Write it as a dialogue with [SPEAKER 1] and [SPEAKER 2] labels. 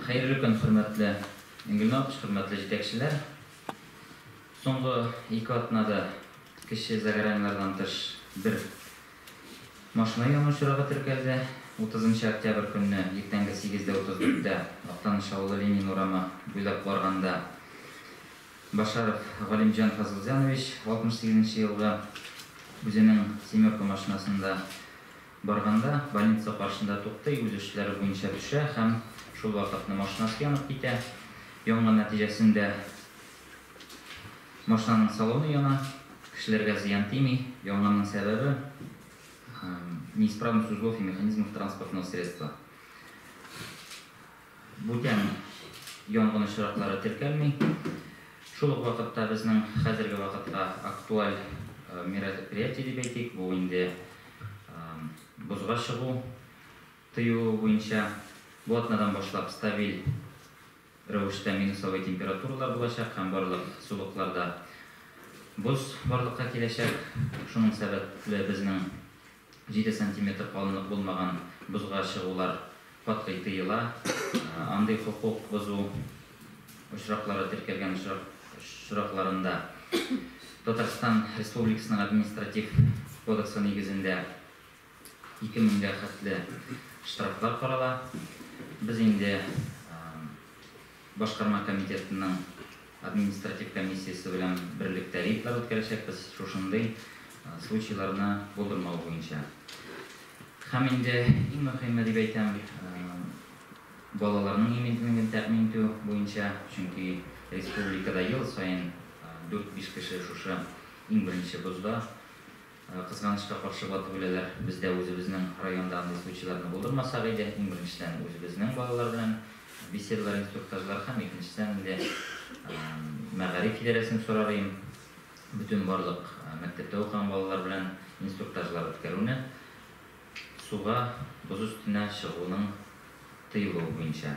[SPEAKER 1] Хәерле көн, хөрмәтле Гөлназ, хөрмәтле җитәкчеләр. Соңгы 2 атнада кече загораниеләрдән тыш бер машина яну очрагы теркәлде. 30 октябрь көнне иртәнге 8:34-тә Актаныш авылы Ленин урамы буйлап барганда Башаров Галимҗан Фазылҗанович 68 елгы үзенең «семерка» машинасында барганда больница каршында туктый, үз эшләре буенча төшә һәм шул вакытны машинасы янып китә. Янгын нәтиҗәсендә машинаның салоны яна, кешеләргә зыян тими. Янгынның сәбәбе неисправность узлов и механизмов транспортного средства. Бүтән янгын очраклары теркәлми. Шул ук вакытта безнең хәзерге вакытка актуаль мероприятие дип әйтик, бу инде бозга чыгу тыюы буенча бу атнадан башлап стабиль рәвештә минусовой температуралар булачак һәм барлык сулыкларда боз барлыкка киләчәк. Шуның сәбәпле безнең 7 сантиметр калынлык булмаган бозга чыгулар катгый тыела. Андый хокук бозу очраклары теркәлгән очракларында Татарстан Республикасының административ кодексы нигезендә 2000гә хәтле штрафлар карала. Без инде башкарма комитетының административ комиссиясе белән берлектә рейдлар үткәрәчәкбез шушындый случайларны булдырмау буенча. Һәм инде иң мөһиме дип әйтәм, балаларның иминлеген тәэмин итү буенча, чөнки республикада ел саен 4-5 кеше шушы иң беренче бозда кызганычка каршы батып үләләр. Бездә үзебезнең районда андый случайларны булдырмасак иде. Иң беренчедән үзебезнең балалар белән беседалар, инструктажлар һәм икенчедән инде мәгариф идарәсен сорар идем. Бөтен барлык мәктәптә укыган балалар белән инструктажлар үткәрүне, суга, боз өстенә чыгуның тыелуы буенча.